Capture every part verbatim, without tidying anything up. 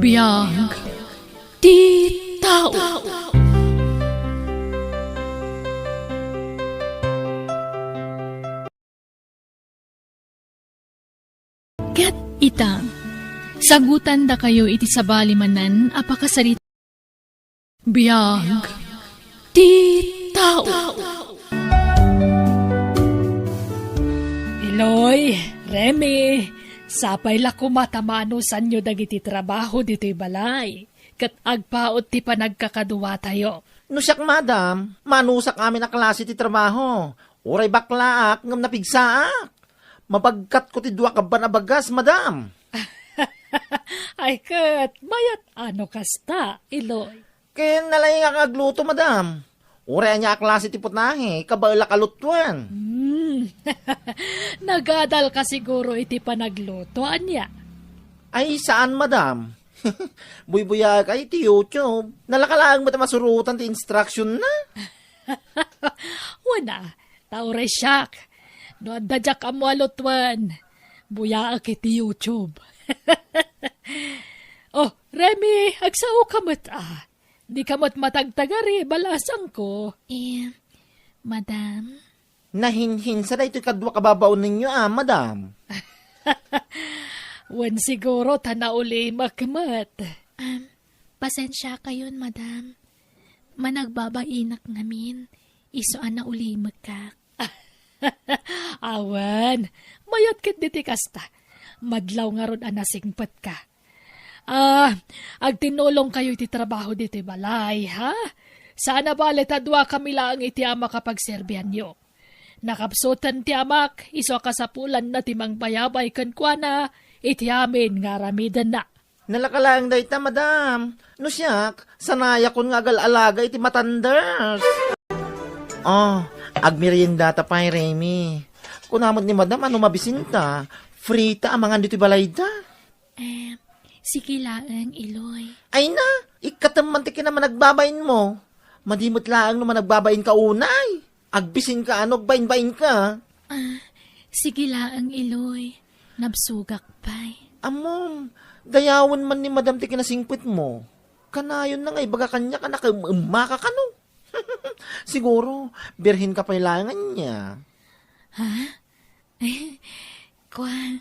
Biag ti tao. Ket ita, sagutandakayo iti sabali manen a pakasarita. Biag ti tao. Iloy, Remy, sapay la koma ta manusanyo dagiti trabaho ditoy balay, ket agpaut ti panagkakaduatayo. No siak, madam, manusak amin a klase ti trabaho. Uray baklaak ngem napigsaak. Mabagkatko ti dua kabban a bagas, madam. Ay ket, mayat a no kasta, Iloy. Ken nalaingak nga agluto, madam. Uray ania a klase ti putahe, kabaelak a lutuen. Hmm. Nagadalka siguro iti panagluto, ania? Ay, saan, madam. Buybuyaek iti YouTube. Nalaka laeng met a masurotan ti instructionna. Wen a, ta uray siak, no adda diak ammo a lutuen, buyaek iti YouTube. Oh, Remy, agsaoka met a. Dika met matagtagari, balasangko. Eh, madam? Nahinhinsa daytoy kadua kababaonenyo a, madam. Wen siguro ta naulimek met. Am, pasensiakayon, madam. Managbabainak ngamin, isu a naulimekak. Awan, mayat ket diti kasta. Madlaw ngarud a nasingpetka. Ah, agtinulongkayo iti trabaho ditoy balay, ha? Saan a bale ta duakami laeng iti ama a kapagserbianyo. Nakapsuten ti amak, isu a kasapulanna ti mangbayabay kenkuana iti amin nga aramidenna. Nalaka laeng dayta, madam. No siak, sanayakon nga agal-alaga iti matanders. Oh, agmeriendata pay, Remy. Kuna met ni madam a no mabisinta, free ta a mangan ditoy balayda. Eh, sige laeng, Iloy. Ay na, ikkatem man ti kinamanagbabainmo. Madi met laeng no managbabainka unay. Agbisinka a no agbainbainka. Ah, sige laeng, Iloy. Nabsogak pay. Ammom, dayawen man ni madam ti kinasingpetmo. Kanayonna nga ibaga kaniak a nakaem-emmaka kano. Siguro, birhenka pay laeng ania. Ha? Kua,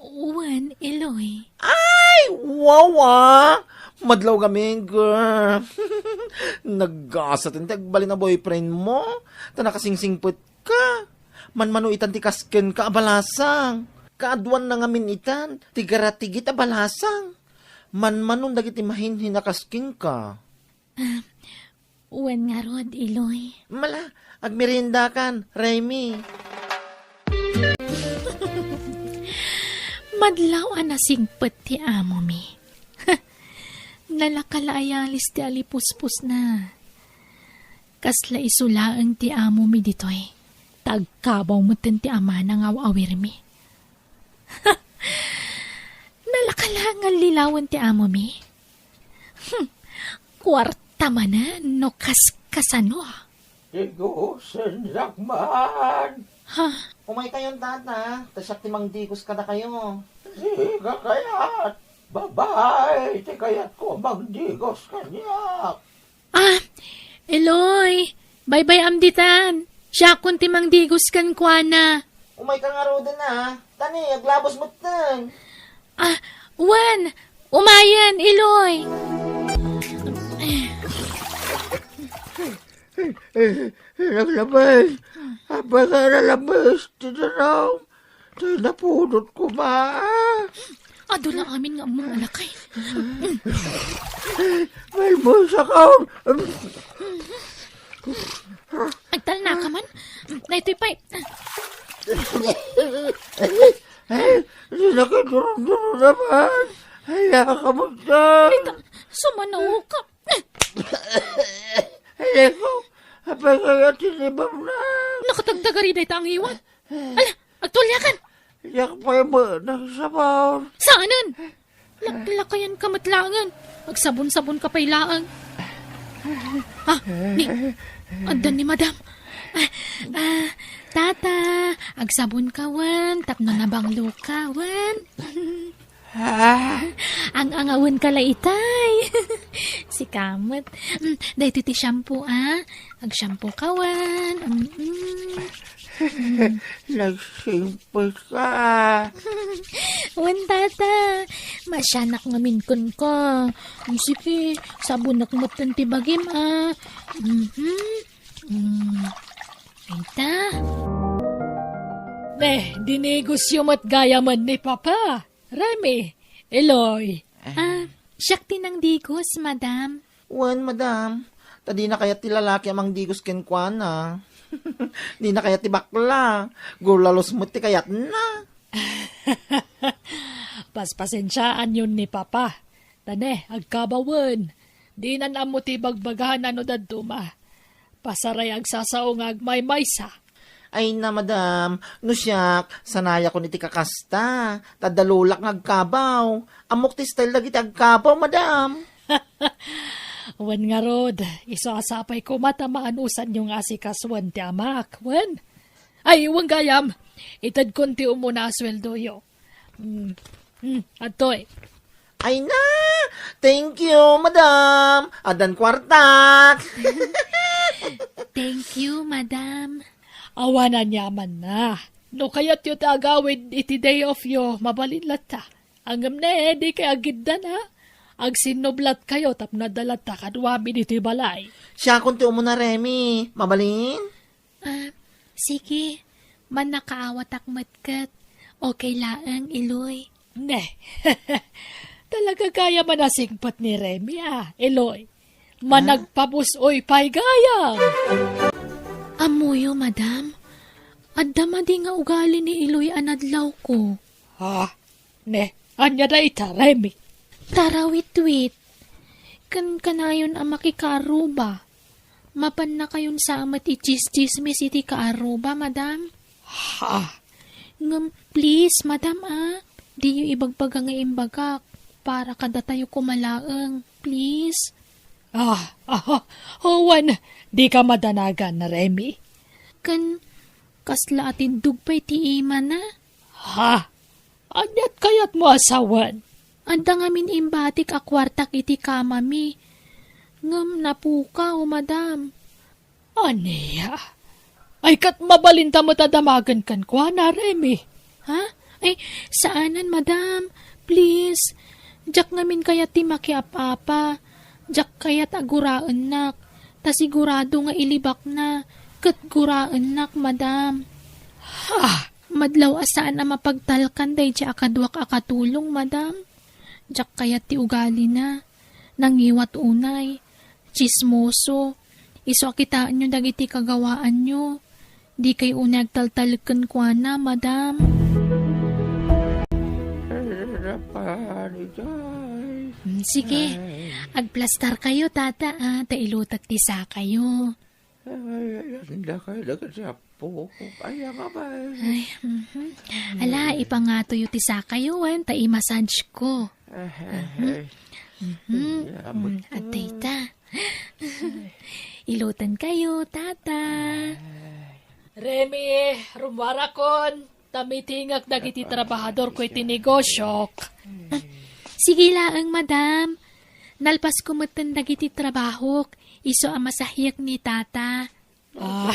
wen, Iloy. Ay, wawa! Madlaw gamin, girl. Naggasaten ti agbalin a boyfriendmo, ta nakasingsingpetka. Manmano itan ti kaskenka a balasang. Kaaduanna ngamin itan ti garatigit a balasang. Manmanon dagiti mahinhin a kaskenka. Ah, wen ngarud, Iloy. Mala, agmeriendakan, Remy. Madlaw a nasingpet ti amomi. Nalaka la a yalis ti alipuspusna. Kasla isu laeng ti amomi ditoy. Ta agkabaw metten ti amana nga aw-awirmi. Nalaka la nga lilawen ti amomi? Hmm, kuarta manen no kas-, kasano? Digosennak man. Ha? Umaykayon, tata. Ta siak ti mangdigos kadakayo. Sika kayat. Babae ti kayatko a mangdigos kaniak. Ah, Eloy, baybay-am ditan. Siakon ti mangdigos kenkuana. Umayka ngaruden a. Tani, aglabos metten. Ah, wen, umayen, Eloy. Eh, eh, eh, naglabas. Apay nga nalabas ti danum? Tay napudot koma. Adu la amin nga ammom a lakay. Malmusakon. Agtalnaka man. Daytoy pay. Ay, nakidurong-durong naman. Ay, nakakamagdan. Ay, ta-, sumanaw ka. Ay, ko. Apay nga tinibam na. Nakatagtagari dayta a ngiwat. Ala, agtuliakan! Diak pay met nagsabon. Saanen? Laklakayanka met laengen. Agsabon-sabonka pay laeng. Ah, ni, adda ni Madam. Ah, ah, tata, agsabonka wen, tapno nabangloka wen. Ah. Ang-angawen ka la itay. Sika met. Mm, daytoy ti shampoo, ah. Ag-shampoo ka wen. Mm-mm. Nagsimpis ka. Wen, tata. Masianak ngamin kenka. Mm, sige, sabonak metten ti bagim, ah. Mhm. Mm. Ita. Ne, dinigosyo met gayamen ni Papa. Remy, Eloy. Ah, siak ti nangdigos, madam. Wen, madam. Ta dina kayat ti lalaki a mangdigos kenkuana. Dina kayat ti bakla. Gulalos met ti kayatna. Paspasensiaanyon ni Papa. Ta ne, agkabawen. Dinan ammo ti bagbagaanna no dadduma. Pasaray agsasao nga agmaymaysa. Ay na, madam, no siak, sanayakon iti kakasta. Ta adda lolak nga agkabaw. Ammok ti style dagiti agkabaw, madam. Wen ngarud, isu a sapay koma ta maanusanyo nga asikasuen ti amak. Wen? Ay, wen gayam. Itedkon ti umuna a sueldoyo. Mm. Mm, adtoy. Ay na! Thank you, madam! Addan kuartak! Thank you, madam. Awan aniamanna. No kayatyo ti agawid iti day off yo, mabalin latta. Ngem ne, dikay agiddan, ha? Agsinnublatkayo tapno adda latta kaduami ditoy balay. Siakon ti umuna, Remy. Mabalin? Ah, sige. Mannakaawatak met ket. Okay laeng, Eloy. Ne. Talaga gayam a nasingpet ni Remy, ah, Eloy. Managpabus-oy pay gayam. Ammoyo, madam. Adda madi nga ugali ni Eloy a nadlawko. Ha? Ne, ania dayta, Remy? Tarawitwit. Ken kanayon a makikaarruba. Mapannakayon sa met itsistsismis iti kaarruba, madam. Ha? Ngem, please, madam, ah. Diyo ibagbaga nga imbagak. Para kadatayo koma laeng. Please. Ah, ah, ah, wen, dika madanagan, Remy. Ken, kasla a tindog pay ti imana. Ha? Aniat kayatmo a sawen? Adda ngamin imbatik a kuartak iti kamami. Ngem napukaw, madam. Ania? Ay, ket mabalinta met a damagen kenkuana, Remy. Ha? Ay, saanen, madam. Please. Diak ngamin kayat ti makiap-apa. Diak kayat a guraennak. Ta sigurado nga ilibakna. Ket guraennak, madam. Ha? Madlaw a saan a mapagtalkan daydi a kaduak a katulong, madam. Diak kayat ti ugalina. Nangiwat unay. Tsismoso. Isu a kitaenyo dagiti kagawaanyo. Dikay unay agtaltalek kenkuana, madam. Rapani, guys. Mm, sige. Ay. Agplastarkayo, tata, ah, ta ilutek ti sakayo. Ay, ay, ay, anda kayo dagiti apo. Ay, ang abay. Ay, mhm. Ala, ipangatoyo ti sakayo, wen, ta i-massage ko. Ay, ay, mhm. Ay. Mhm. Ay, abot. Mm, adtoy ta. Ilutenkayo, tata. Remy, rummuarakon. Ta mitingek dagiti trabahadorko iti negosiok. Sige laeng, madam. Nalpasko metten dagiti trabahok. Isu a masahiek ni tata. Ah.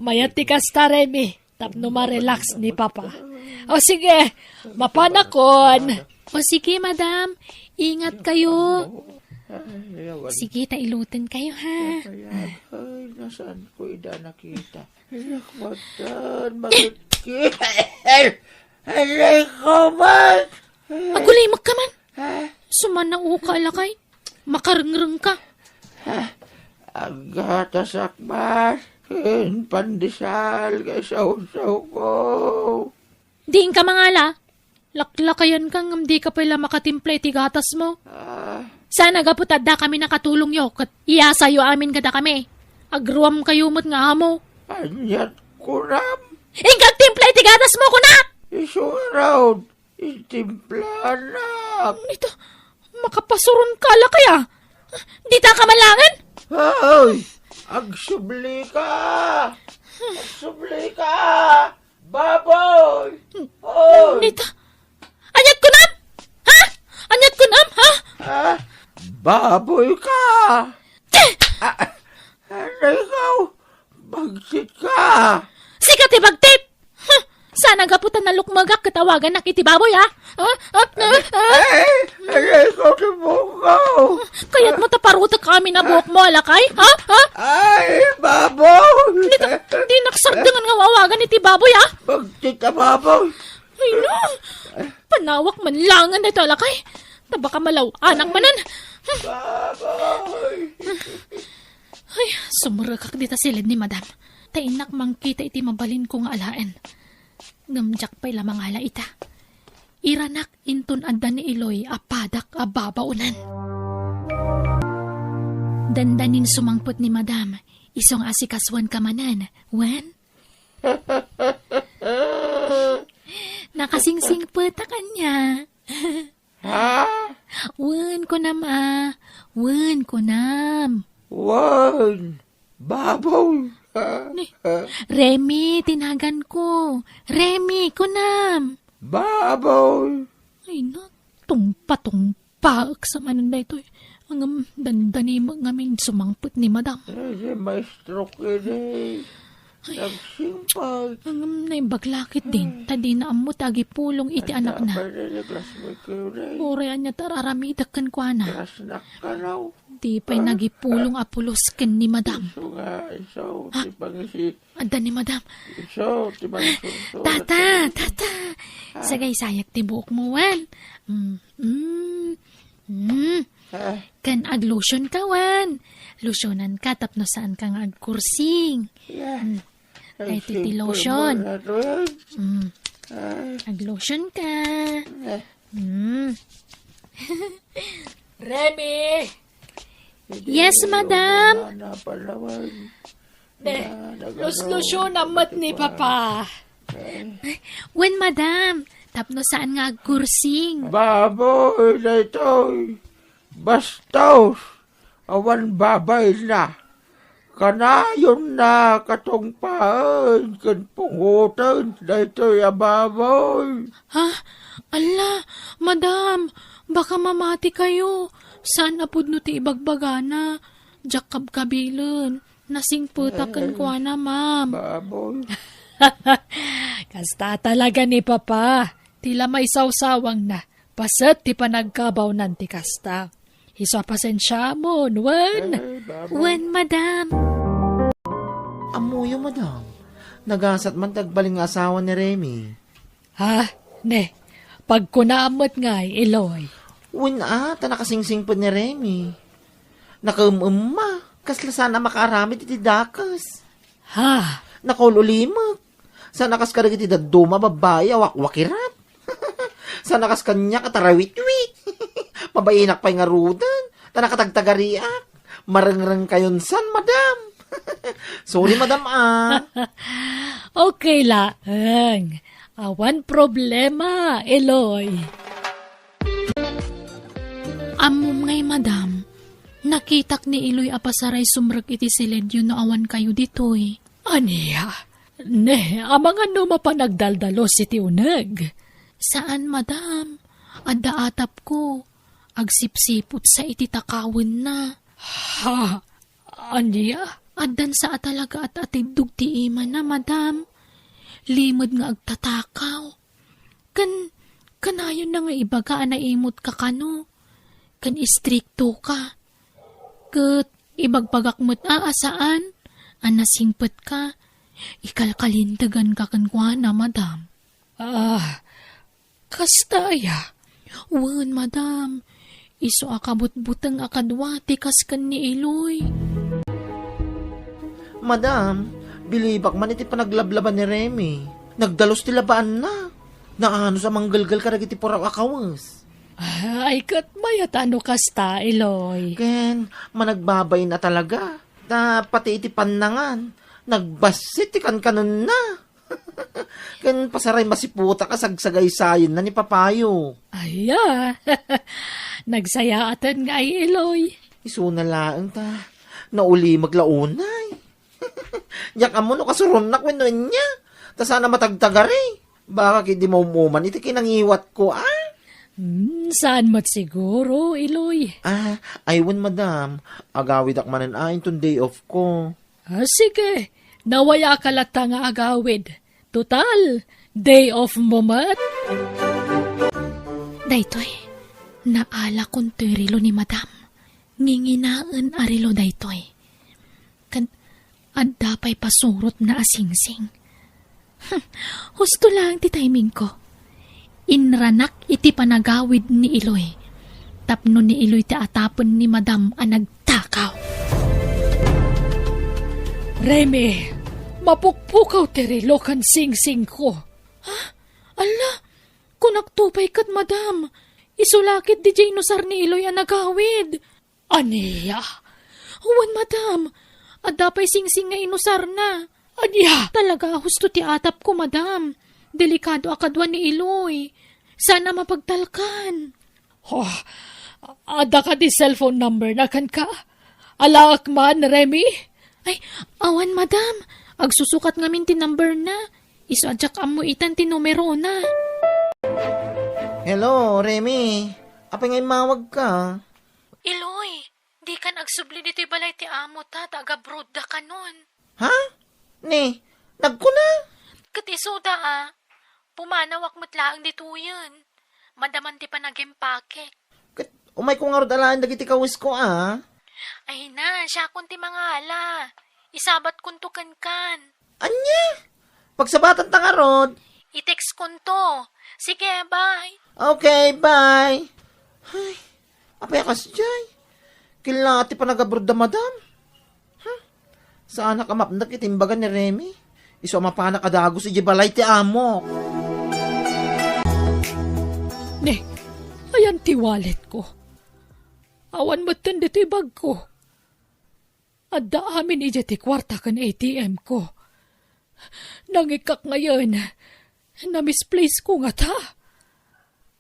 Mayat ti kasta, Remy. Tapno ma-relax ni Papa. O sige, mapanakon. O sige, madam. Ingat kayo. Sige, ta ilutenkayo, ha. Ay, nasaan ko ida nakita? Anak, matan, magitki. Aray ko, man! Agulimek ka man. Ha? Sumannao ka, lakay. Makarengreng ka. Ha? Aggatasak man. Ken pandesal nga isawsaw ko. Diin ka mangala. Laklakayan ka ngem dika pay la makatimpla iti gatasmo. Ah. Sana gapu ta adda kami nakatulongyo ket iyasayo amin kadakami. Agruamkayo met nga amo. Aniat kunam? Inka agtimpla iti gatasmo, kunak! Isu ngarud, intimplanak. Ita, makapasuron ka, lakay, a. Dita ka man laengen? Ay, agsubli ka! Agsubli ka! Baboy! Oy! Nita, Baboy ka! Ah, aray ko! Bagtit ka! Sika ti bagtit! Huh! Saan a gapu ta nalukmegak ket awagannak iti baboy, ha? Ha? Ha? Ha? Ha? Ay, aray ko, ti buok ko! Kayatmo ta parutek amin a buokmo a lakay? Ha? Ha? Ay, baboy! Di ta, di naksardengan nga awagan iti baboy, ha? Bagtit a baboy! Ay, no! Panawak man langen daytoy a lakay. Ta baka malaw-anak manen. Baboy! Ay, sumrekak dita siled ni Madam. Ta innak mangkita iti mabalinko nga alaen. Ngem diak pay la mangala ita. Iranak inton adda ni Eloy a padak a babaonan. Dandanin sumangpet ni Madam, isu nga asikasuanka manen, wen? Nakasingsingpet a kaniak. Ha? Wen, kunam a. Wen, kunam. Wen, baboy. Ha? Ni, Ha? Remy, ti naganko. Remy, kunam. Baboy. Ay, na, tungpa-tungpaek sa manen daytoy. Ngem dandani met ngamin sumangpet ni Madam. Ay, si maestro kini. Ay. Nagsingpag. Ngem naimbag la ketdin, ta dina ammo ti agipulong iti anakna. Pwede ni classmate ko, Ray. Uray ania ti ar-aramidek kenkuana. Classnak ka raw. Di pay nagipulong a pulos ken ni Madam. Isu nga, isu, Ha? ti pangisi-, Adda ni Madam. Isu, ti pangisursuro. Tata, tata. Ha? Sagaysayak ti buokmo, wen. Mm, mm, mm. Ha? Ken aglotion ka, wen. Lotionan ka tapno saan ka nga agkursing. Yeah. Mm. Ay, daytoy ti simple lotion. Mo na to, eh. Mm. Ah. Aglotion ka. Eh. Mm. Remy! Yes, madam. Wala na palawan. Ne, na, nagano, luslusyonam met ni papa. Eh. Wen, madam. Tapno saan nga agkursing. Baboy daytoy. Bastos. Awan babayna. Kanayonna katungpaen ken pungoten daytoy a baboy. Ha? Alla, madam, baka mamati kayo. Saan a pudno ti ibagbagana? Diak kabkabilen. Nasingpetak kenkuana, ma'am. Baboy. Kasta talaga ni Papa. Ti la maisawsawangna. Paset ti panagkabawnan ti kasta. Isu a pasensiamon, wen? Ay, baboy. Wen, madam. Ammoyo, madam. Nagasat man ti agbalin nga asawa ni Remy. Ha? Ne, pagkunaam met ngay, Eloy. Wen a, ta nakasingsingpet ni Remy. Nakaem-emma, kasla saan a makaaramid iti dakes. Ha? Nakaul-ulimek. Saan a kas kadagiti dadduma a babbai a wakwakirat. Saan a kas kaniak a tarawitwit. Mabainak pay ngaruden. Ta nakatagtagariak. Marengreng kayon san, madam. Sorry, madam, ah. Okay laeng. Awan problema, Eloy. Ammom ngay, madam, nakitak ni Eloy a pasaray sumrek iti siledyo no awan kayo ditoy. Ania? Ne, amangan no mapan agdaldalus iti uneg? Saan, madam. Adda atapko. Agsipsiputsa iti takawenna. Ha? Ania? Addansa a talaga at atiddog ti imana, madam. Limed nga agtatakaw. Ken, kanayonna nga ibaga a naimutka kano. Ken istriktoka. Ket ibagbagak met a, a saan a nasingpetka. Ikalkalinteganka kenkuana, madam. Ah, kasta aya? Wen, madam. Isu a kabutbuteng a kadua ti kas ken ni Eloy. Madam, bilibak man iti panaglablaba ni Remy. Nagdalus ti labaanna. Naanus a manggelgel kadagiti puraw a kawes. Ay, ket mayat a no kasta, Eloy. Ken, managbabain a talaga. Ta pati iti pannangan, nagbassit ti kankanenna. Ken pasaray masiputak a sagsagaysayenna ni papayo. Aya, nagsayaaten ngay, Eloy. Isuna laeng ta, naulimek la unay. Diak ammo no kasuronnak wenno ania. Ta saan a matagtagari. Baka ket di maum-uman iti kinangiwatko, a? Hmm, saan met siguro, Iloy? Ah, ay wen, madam. Agawidak manen a inton day off ko. Ah, sige. Nawayaka latta nga agawid. Total, day off mo met. Daytoy, naalakon toy relo ni madam. Nginginaen a relo daytoy. Ken adda pay pasurotna a singsing. Hmm, husto laeng ti timingko. Inranak iti panagawid ni Iloy. Tapno ni Iloy ti atapen ni madam a nagtakaw. Remy, mapukpukaw ti relo ken singsingko. Ha? Alla, kunakto pay ket madam. Isu la ket diay inusar ni Iloy a nagawid. Ania? Wen, madam. Adda pay singsing nga inusarna. Ania? Talaga a husto ti atapko, madam. Delikado a kadua ni Iloy. Saan a mapagtalkan. Oh, adda kadi cellphone number na kenka? Alaek man, Remy? Ay, awan, madam. Agsusukat ngamin ti number na. Isu a diak ammo itan ti numerona. Hello, Remy. Apay nga immawagka? Iloy, dikan agsubli ditoy balay ti amo ta, ta agabroad da kanon. Ha? Ni, nagkuna? Ket isuda a, pumanawak met laeng ditoyen. Madaman ti panagimpak. Ket umayko ngarud alaen dagiti kawesko a. Ay na, siakon ti mangala. Isabatkonto kenkan. Ania? Pagsabatanta ngarud? I-textkonto. Sige, bye. Okay, bye. Ay, apay a kasdiay? Killa ti panagabroad da madam? Hmm? Saanak a mapnek iti imbaga ni Remy? Isu a mapanak a dagus idiay balay ti amok. Ne, ayan ti walletko. Awan metten ditoy bagko. Adda amin idiay ti kuarta ken A T M ko. Nangikkak ngayen, na-misplace ko ngata.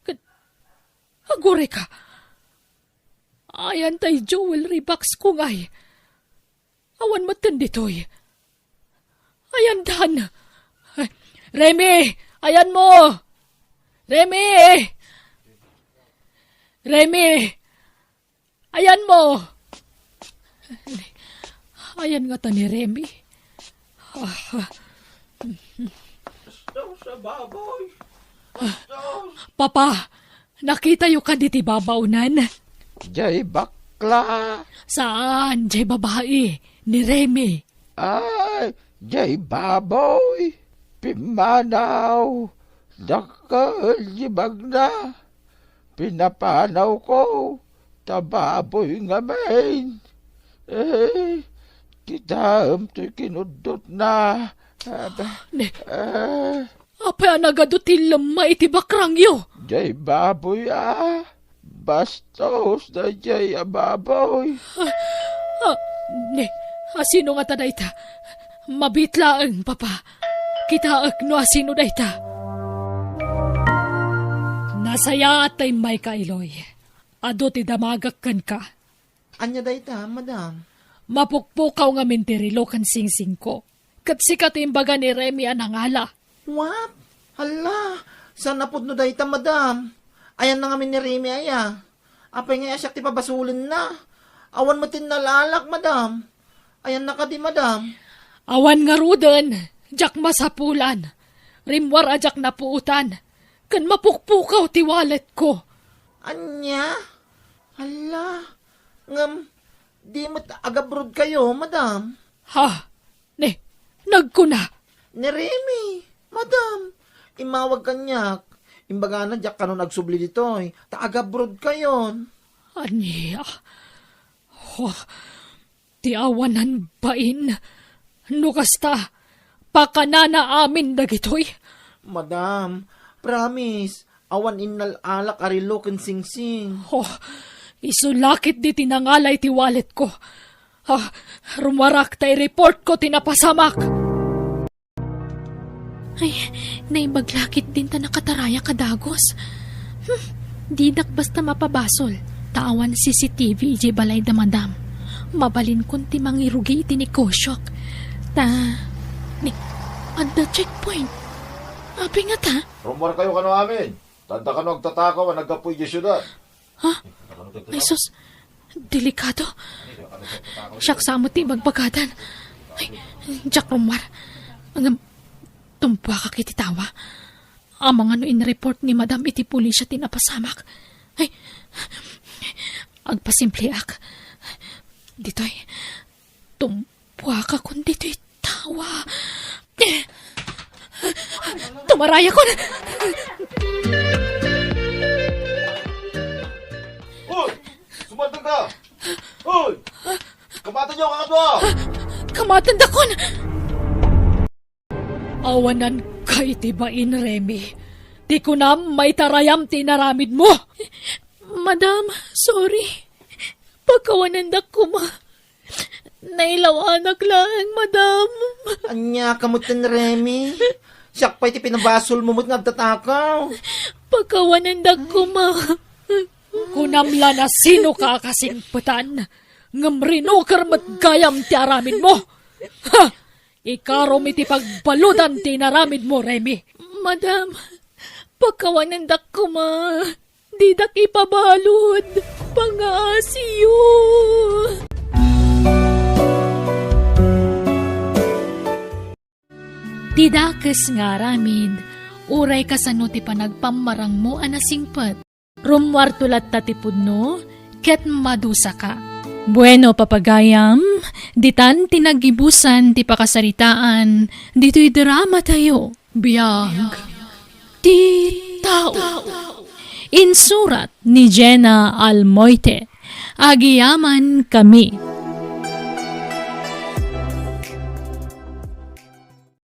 Ket, agurayka, ayan tay jewelry box ko ngay. Awan metten ditoy. Ayandan. Remy, ayanmo! Remy! Remy! Ayanmo! Ayan ngata ni Remy. Ah. Bastos a baboy! Bastos! Papa, nakitayo kadi ti babaonan? Jay bakla. Saan, jay babai, ni Remy. Ay, jay baboy. Pimmanaw. Dakkel di bagna. Pinapanawko, ta baboy ngamin. Eh, kitaem toy kinuddotna. Aba, ne, eh, apay a nagadu ti lemma iti bakrangyo? Jay baboy a. Bastos dayjay a baboy. Ah, ah, ne, asino ngata dayta? Mabiit laeng, Papa. Kitaek no asino dayta. Nasayaat ta immayka, Iloy. Adu ti damagek kenka. Ania dayta, madam? Mapukpukaw ngamin ti relo ken singsingko. Ket sika ti imbaga ni Remy a nangala. What? Hala, saan a pudno dayta, madam? Ayanna ngamin ni Remy aya? Apay ngay a siak ti pabasolenna? Awan met ti nalaalak, madam. Ayanna kadi, madam? Awan ngaruden, diak masapulan. Rimmuar a diak napuotan. Ken mapukpukaw ti walletko. Ania? Hala, ngem di met agabroad kayo, madam? Ha? Ne, nagkuna. Ni Remy, madam, immawag kaniak. Imbagana diak kanon agsubli ditoy, ta agabroad kayon. Ania? Oh, ti awanan bain. No kasta, pakanana amin dagitoy. Madam, promise, awan innal-alak a relo ken singsing. Oh, isu la ketdi ti nangala iti walletko. Ah, rummuarak ta i-reportko ti napasamak. Ay, naimbag la ketdin ta nakatarayak a dagus. Hmm, dinak basta mapabasol, ta awan C C T V idiay balay da madam. Mabalinkon ti mangirugi iti negosiok. Ta, ni, adda checkpoint. Apay ngata? Rummuar kayo kano amin. Tanda kano agtatakaw a naggapu idiay siudad? Ha? Ay, sus. Delikado. Siak sa met ti ibagbagadan. Ay, diak rummuar. Ngem, tumpuakak iti tawa. Amangan no in-report ni Madam iti pulisya ti napasamak. Ay, agpasimpliak. Ditoy, tumpuakakon ditoy tawa. Tumarayakon! Hoy! Sumardengka! Hoy! Kamatenyo a kakadua! Kamatendakon! Awananka iti bain, Remy. Ti kunam, maitarayam ti inaramidmo. Madam, sorry. Pakawanendak koma. Nailawanak laeng, madam. Ania ka metten, Remy? Siak pay ti pinabasolmo met nga agtatakaw. Pakawanendak koma. Kunam la no sinoka a kasingpetan, ngem rinuker met gayam ti aramidmo. Ha! Ikarom iti pagbaludan ti inaramidmo, Remy. Madam, pakawanendak koma. Didak ipabalud. Pangaasiyo. Ti dakes nga aramid, uray kasano ti panagpammarangmo a nasingpet. Rummuarto latta ti pudno, ket madusaka. Bueno, papagayam, ditan ti naggibusan ti pakasaritaan ditoy dramatayo. Biag ti tao. Insurat ni Jenna Almoite. Agiyaman kami.